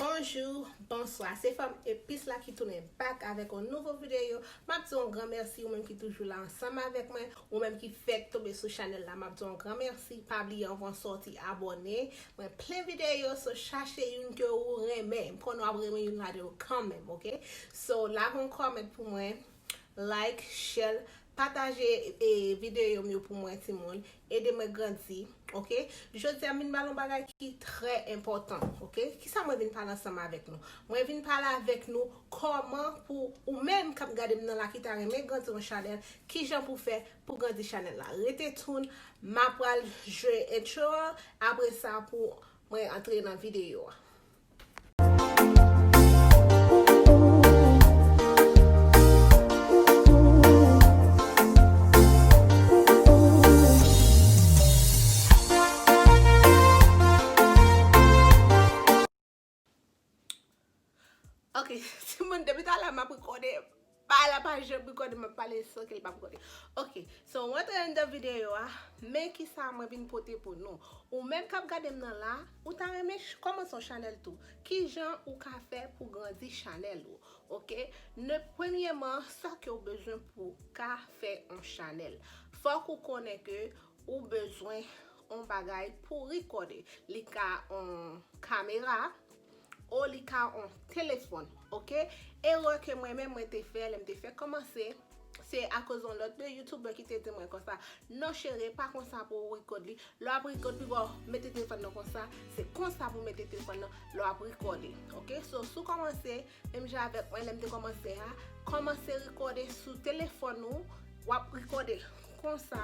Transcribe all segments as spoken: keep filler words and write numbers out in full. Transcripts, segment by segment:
Bonjou, bonswa, se fanm Epis la ki tounen back avèk yon nouvo videyo. M ap di yon gran mèsi ou menm ki toujou la ansanm avèk mwen, ou menm ki fèk tonbe sou chanèl la, m ap di yon gran mèsi. Pa bliye anvan w sòti abòne. Mwen plen videyo, so chache youn ke ou renmen. M konnen w ap renmen youn ladan yo kanmenm, oke? So lage yon comment pou mwen, like, share, pataje e, videyo m yo pou mwen, timoun. Ede mwen grandi, oke? Jodi a m vin pale yon bagay ki trè enpòtan, oke? Kisa mwen vin pale ansanm avèk nou? Mwen vin pale avèk nou kòman pou ou menm k ap gade m nan la ki ta renmen grandi yon chanèl, kijan pou fè pou grandi chanèl la. Rete tune, m ap pral jwe intro a, apre sa pou mwen antre nan videyo a. Ok, timoun, depi talè m ap rekòde, bagay la pa janm rekòde, m ap pale san ke l pa rekòde. Ok, so, w antre anndan videyo a, men kisa mwen vin pote pou nou. Ou menm k ap gade m nan la, ou ta renmen ch- kòmanse yon chanèl tou. Kijan ou ka fè pou grandi chanèl ou, oke? Ne, premyèman, sa ke w bezwen pou ka fè yon chanèl. Fòk ou konnen ke ou bezwen yon bagay pou rekòde. Li ka yon kamera, o li ka yon telefòn, oke? Erè ke mwen menm mwen te fè, lè m te fè kòmanse, se akoz yon lòt de youtubè ki te di mwen konsa, non chere, pa konsa pou w rekòde li. Lè w ap rekòde li, w mete telefòn nan konsa, se konsa pou w mete telefòn nan lè w ap rekòde, oke? So, si w kòmanse, menm jan avèk mwen, lè m te kòmanse a, kòmanse rekòde sou telefòn ou, w ap rekòde konsa,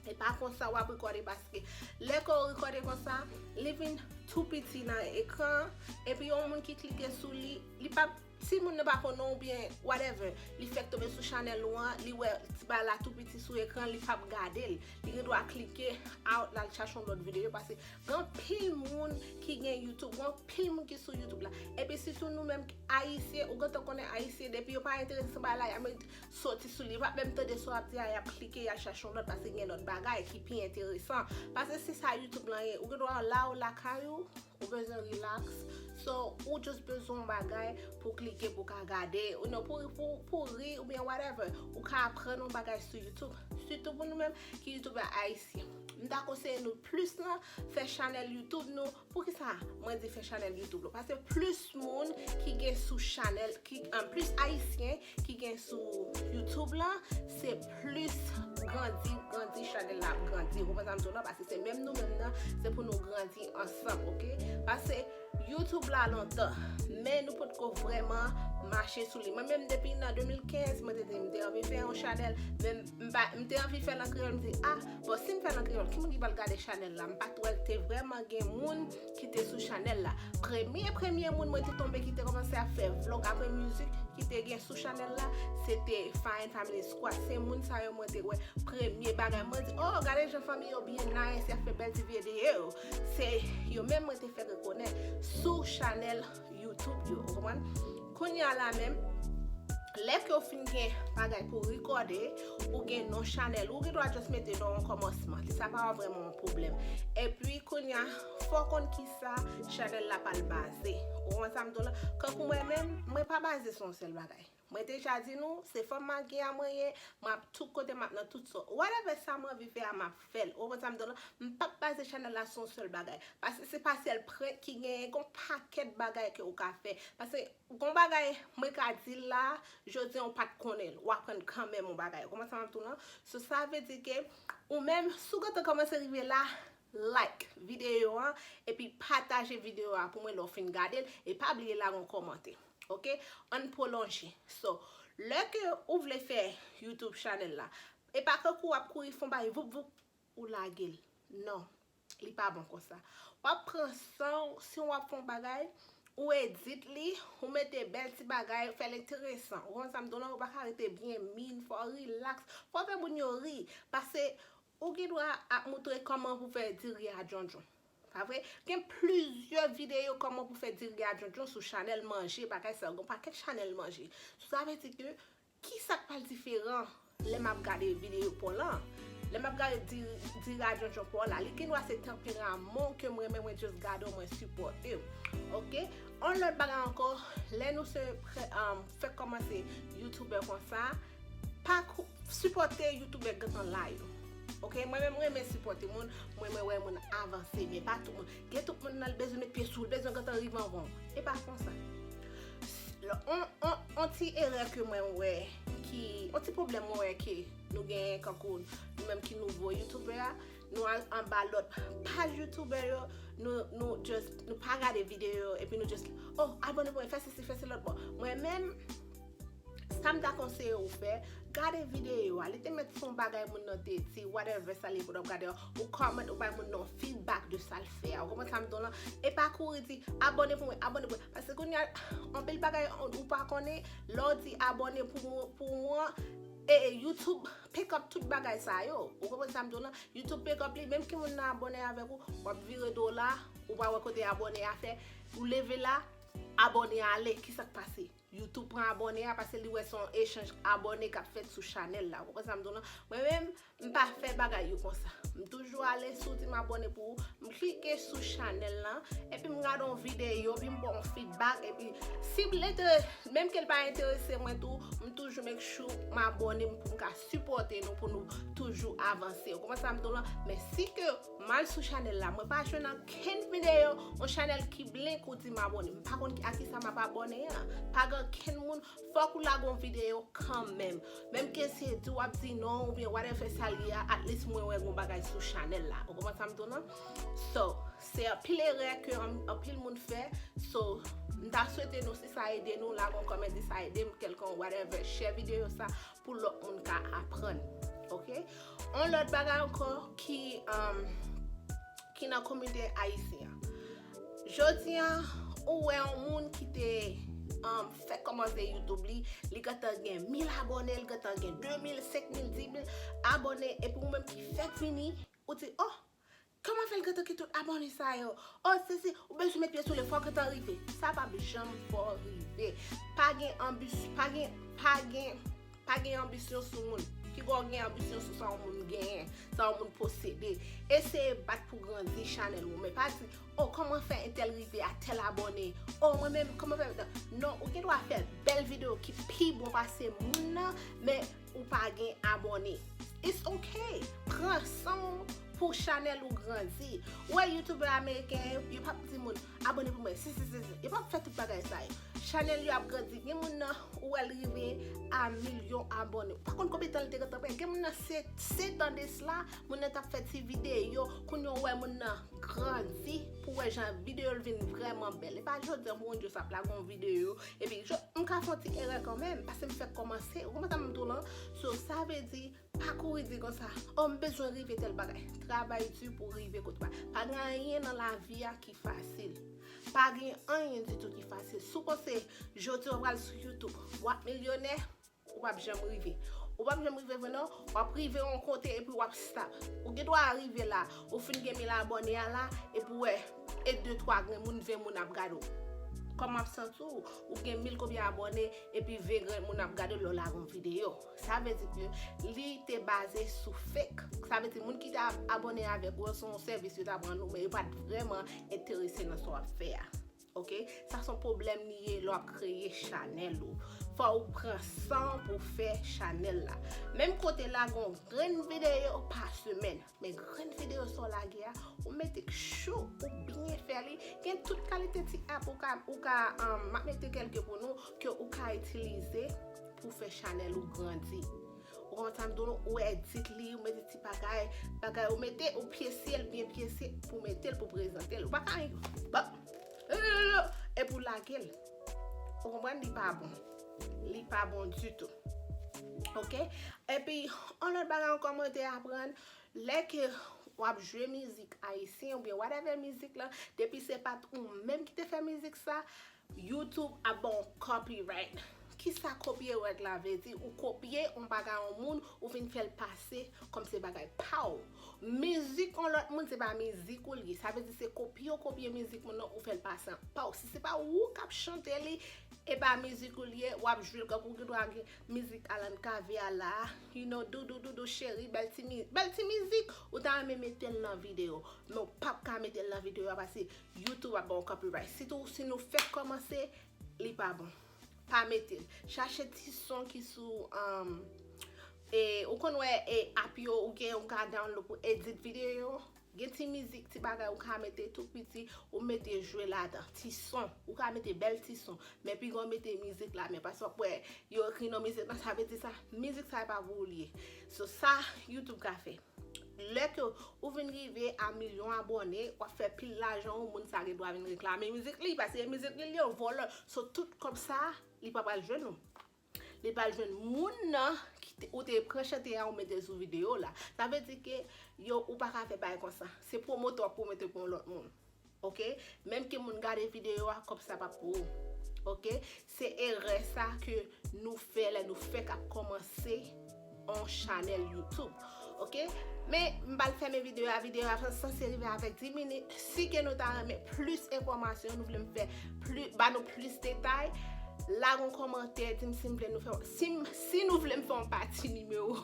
e pa konsa w ap rekòde, paske lè ke w rekòde konsa, li vin tou piti nan ekran, epi yon moun ki klike sou li, li p ap, si moun nan pa konn ou oubyen whatever, li fèk tonbe sou chanèl ou an, li wè ti bagay la tou piti sou ekran, li p ap gade l. Li gen dwa klike out, l al chache yon lòt videyo, paske gen anpil moun ki gen YouTube, gen anpil moun ki sou YouTube la. Epi sitou nou menm Ayisyen, ou gentan konnen Ayisyen, depi yo pa enterese nan bagay la, y ap soti sou li. Yo p ap menm tande sa w ap di a, y ap klike, y al chache yon lòt, paske gen lòt bagay ki pi enteresan. Paske se sa YouTube lan ye. Ou gen dwa la, ou lakay ou, ou bezwen relax. So, ou just bezwen yon bagay pou klike, pou ka gade, ou non, pou, pou, pou ri, oubyen whatever. Ou ka aprann yon bagay sou YouTube. Sitou pou nou menm ki youtubè ayisyen. M ta konseye nou plis nan fè chanèl YouTube nou. Poukisa mwen di fè chanèl YouTube nou? Paske plis moun ki gen sou chanèl, ki, an, plis Ayisyen ki gen sou YouTube la, se plis grandi, grandi chanèl la ap grandi. Ou konprann sa m di w la? Paske se menm nou menm nan, se pou nou grandi ansanm, oke? Paske YouTube la lontan, men nou potko vrèman mache sou li. Mwen menm depi nan de mil kenz, mwen te di m te anvi fè yon chanèl, men m pa, m te anvi fè l an kreyòl, m di, a, bon, si m fè l an kreyòl, ki moun ki pral gade chanèl la? M pa t wè l te vrèman gen moun ki te sou chanèl la. Premye, premye moun mwen te tonbe ki te kòmanse ap fè vlòg apre mizik ki te gen sou chanèl la, se te Fine Family Squad. Se moun sa yo mwen te wè premye bagay. Mwen di, oh, gade jan fanmi yo byen nice, y ap fè bèl ti videyo. Se yo menm mwen te fè rekonèt sou chanèl YouTube yo, ou konprann? Kounye a la menm, lè ke w fin gen bagay pou w rekòde, ou gen non chanèl, ou gen dwa just mete non an kòmansman. Sa pa vrèman yon pwoblèm. Epi kounye a, fò w konn kisa chanèl la pral baze. Ou konprann sa m di w la? Kankou mwen menm, mwen pa baze sou yon sèl bagay. Mwen deja di nou, se fanm makiye a mwen ye, m ap tout kote, m ap nan tout sa. Whatever sa m anvi fè a, m ap fè l. Ou konprann sa m di w la? M p ap baze chanèl la sou yon sèl bagay. Paske se pa sèl prank ki genyen, gen yon pakèt bagay ke ou ka fè. Paske gen yon bagay mwen ka di l la, jodi a ou pa t konnen l, ou aprann kanmenm yon bagay. Ou konprann sa m ap di w lan? So, sa vle di ke ou menm, si w gentan kòmanse rive la, like videyo an, epi pataje videyo a pou mwen lè w fin gade l, e pa bliye lage yon kòmantè. Oke? Ann pwolonje. So, lè ke ou vle fè YouTube chanèl la, e pa kankou w ap kouri fè yon bagay voup voup, ou lage l. Non, li pa bon konsa. W ap pran san w, si w ap fè yon bagay, ou edit li, ou mete bèl ti bagay, fè l enteresan. Ou konn sa m di w lan, ou pa ka rete byen min, fò w relax, fò w fè moun yo ri. Paske ou gen dwa ap moutre kòman pou fè diri a djondjon. Pa vre? Gen plizyè videyo kòman pou fè diri a djondjon sou chanèl manje, bagay sa yo. Gen yon pakèt chanèl manje. So, sa vle di ke kisa k pral diferan lè m ap gade videyo pa w lan? Lè m ap gade di, di radyon John Paul la, li gen dwa se tanperaman w ke m renmen, mwen just gade w, mwen sipòte w. Oke? On lòt bagay ankò, lè nou se pre- um, fèk kòmanse youtubè konsa, pa kou- sipòte youtubè gentan la yo. Oke? Mwen menm renmen sipòte moun, mwen renmen wè moun avanse, men pa tout moun. Gen tout moun nan l bezwen met pye sou l, bezwen gentan rive anvan w. E pa konsa. On, on, on ti erè ke mwen wè ki, on ti pwoblèm mwen wè ke nou genyen kankou nou menm ki nouvo youtubè a, nou al anba lòt paj youtubè yo, nou, nou just, nou pa gade videyo yo, epi nou just, oh, abòne pou mwen, fè sesi, fè se lòt bò. Mwen menm, sa m ta konseye w fè, gade videyo a, li te mèt se yon bagay moun nan te di, whatever sa li ye pou w ap gade a, ou comment, ou bay moun nan feedback de sa l fè a. Ou konprann sa m di w lan? E pa kouri di, abòne pou mwen, abòne pou mwen. Paske kounye a, anpil bagay ou pa konnen, lè w di abòne pou mwen, pou mwen, e YouTube pick up tout bagay sa yo. Ou konprann sa m di w lan? YouTube pick up li, menm ke moun nan abòne avèk ou, w ap vire do w la, ou pa wè kote abòne a fè, ou leve la, abòne ale, kisa k pase? YouTube pran abòne a paske li wè se yon echanj abòne k ap fèt sou chanèl la. Ou konprann sa m di w lan? Mwen menm, m pa fè bagay yo konsa. M toujou ale sou ti m abòne pou ou, m klike sou chanèl lan, epi m gade yon videyo, epi m ba w yon feedback, epi si l enterese, menm ke l pa enterese mwen tou, m toujou make sure m abòne m pou m ka sipòte nou, pou nou toujou avanse. Ou konprann sa m di w lan? Men si ke m al sou chanèl la, mwen pa jwenn ankenn videyo, yon chanèl ki byen kou di m abòne. M pa konn a kisa m ap abòne an. Pa gen ankenn moun, fòk ou lage yon videyo kanmenm. Menm ke se di w ap di non oubyen whatever sa l ye a, at least mwen wè gon bagay sou chanèl la. Ou konprann sa m di w lan? So, se anpil erè ke an- anpil moun fè. So, m ta swete nou, si sa ede nou, lage yon kòmantè, sa ede m, kèlkonk, whatever, share videyo sa pou lòt moun ka aprann. Oke? On lòt bagay ankò ki, um, ki nan kominote ayisyen an. Jodi a, ou wè yon moun ki te, um, fèk kòmanse YouTube li, li gentan gen mil abòne, li gentan gen de mil, senk mil, dis mil abòne, epi ou menm ki fèk vini, ou di, oh, kòman fè l gentan gen tout abòne sa yo? Oh, sesi, ou bezwen met pye sou li, fò w gentan rive. Sa p ap janm fè w rive. Pa gen anbis-, pa gen, pa gen, pa gen anbisyon sou moun. Piga w gen anbisyon sou sa yon moun genyen, sa yon moun posede. Eseye bat pou grandi chanèl ou, men pa di, oh, kòman fè entèl rive a tèl abòne? Oh, mwen menm, kòman fè? Non, ou gen dwa fè bèl videyo ki pi bon pase moun nan, men ou pa gen abòne. It's ok. Pran san w pou chanèl ou grandi. Ou wè youtubè ameriken yo, yo p ap di moun, abòne pou mwen, si, si, si, si. Yo p ap fè tout bagay sa yo. Chanèl yo ap grandi. Gen moun nan, ou wè l rive a milyon abòne. Ou pa konn konbyen tan l te gentan pran. Gen moun nan, se, se dan de sla, moun nan t ap fè ti videyo. Kounye a ou wè moun nan grandi pou wè jan videyo l vin vrèman bèl. E pa jodi a pou moun di w sa ap lage yon videyo. Epi, m ka fè yon ti erè kanmenm, paske m fèk kòmanse. Ou konprann sa m di w lan? So, sa vle di, pa kouri di konsa, oh, m bezwen rive tèl bagay. Travay di pou rive kote w pa. Pa gen anyen nan lavi a ki fasil. Pa gen anyen ditou ki fasil. Si w panse jodi a w pral sou YouTube, w ap milyonè, ou p ap janm rive. Ou p ap janm rive vre non, w ap rive yon kote epi w ap stop. Ou gen dwa rive la, ou fin gen mil abòne a la, epi w wè, e de twa grenn moun, ven moun ap gade w. Kòman w ap santi w? Ou gen mil konbyen abòne, epi ven grenn moun ap gade w lè w lage yon videyo. Sa vle di ke li te baze sou fake. Sa vle di moun ki te ab- abòne avèk ou, se yon sèvis yo t ap rann ou, men yo pa t vrèman enterese nan sa w ap fè a. Oke? Sa se yon pwoblèm li ye lè w ap kreye chanèl ou. Fò w pran san w pou w fè chanèl la. Menm kote lage yon grenn videyo pa semèn. Men grenn videyo sa w lage a, ou mete chou, ou byen fè li. Gen tout kalite ti app ou ka, ou ka, um, m ap mete kèlke pou nou, ke ou ka itilize pou fè chanèl ou grandi. Ou konprann sa m di w, ou edit li, ou mete ti bagay, bagay, ou mete, ou pyese l, byen pyese, pou mete l, pou prezante l. Ou pa ka, bon, epi w lage l. Ou konprann, li pa bon. Li pa bon ditou. Oke? Epi, yon lòt bagay ankò mwen te aprann, lè ke w ap jwe mizik ayisyen oubyen whatever mizik lan, depi se pa t ou menm ki te fè mizik sa, YouTube ap ba w copyright. Kisa kopye règ la vle di? Ou kopye yon bagay yon moun, ou vin fè l pase kòm se bagay pa w. Mizik yon lòt moun, se pa mizik ou li ye. Sa vle di se kopye w kopye mizik moun nan, ou fè l pase an pa w. Si se pa ou k ap chante li, e pa mizik ou li ye, w ap jwe l kankou ki dwa gen mizik Alan Cavé a la, you know, doudou, doudou, cheri, bèl ti mi-, bèl ti mizik, ou ta renmen mete l nan videyo. Men w p ap ka mete l nan videyo a paske YouTube ap ba w copyright. Sitou si nou fèk kòmanse, li pa bon. Pa mete l. Chache ti son ki sou, um, e, ou konn wè e app yo ou gen ou ka download pou edit videyo. Gen ti mizik, ti bagay ou ka mete tou piti, ou mete jwe ladan. Ti son, ou ka mete bèl ti son. Men piga w mete mizik la, men paske w ap wè yo ekri non mizik lan, sa vle di sa, mizik sa e pa pou ou li ye. So sa YouTube ka fè. Lè ke ou vin rive a milyon abòne, w ap fè pil lajan, yon moun sa gen dwa vin reklame mizik li, paske mizik li, li yon vòlè. So tout kòb sa, li pa pral jwenn ou. Li pral jwenn moun nan ki te, ou te pran chante a, ou mete l sou videyo la. Sa vle di ke yo, ou pa ka fè bagay konsa. Se pwomotè w ap pwomete pou yon lòt moun. Oke? Menm ke moun gade videyo a, kòb sa pa pou ou. Oke? Se erè sa ke nou fè lè nou fèk ap kòmanse yon chanèl YouTube. Oke? Men, m pral fèmen videyo a, videyo a sanse rive avèk dis minit. Si ke nou ta renmen plis enfòmasyon, nou vle m fè plis, ba nou plis detay, lage yon kòmantè, di m si m vle nou fè, si m, si nou vle m fè yon pati nimewo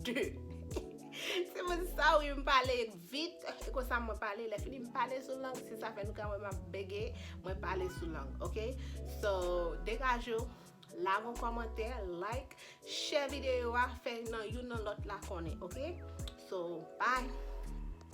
de. Se pou sa, wi, m pale vit, e konsa mwen pale, lè fini m pale sou lang, se sa fè nou ka wè m ap bege, mwen pale sou lang, oke? So, degaje w, lage yon kòmantè, like, share videyo a, fè nan youn nan lòt la konnen, oke? So, bye!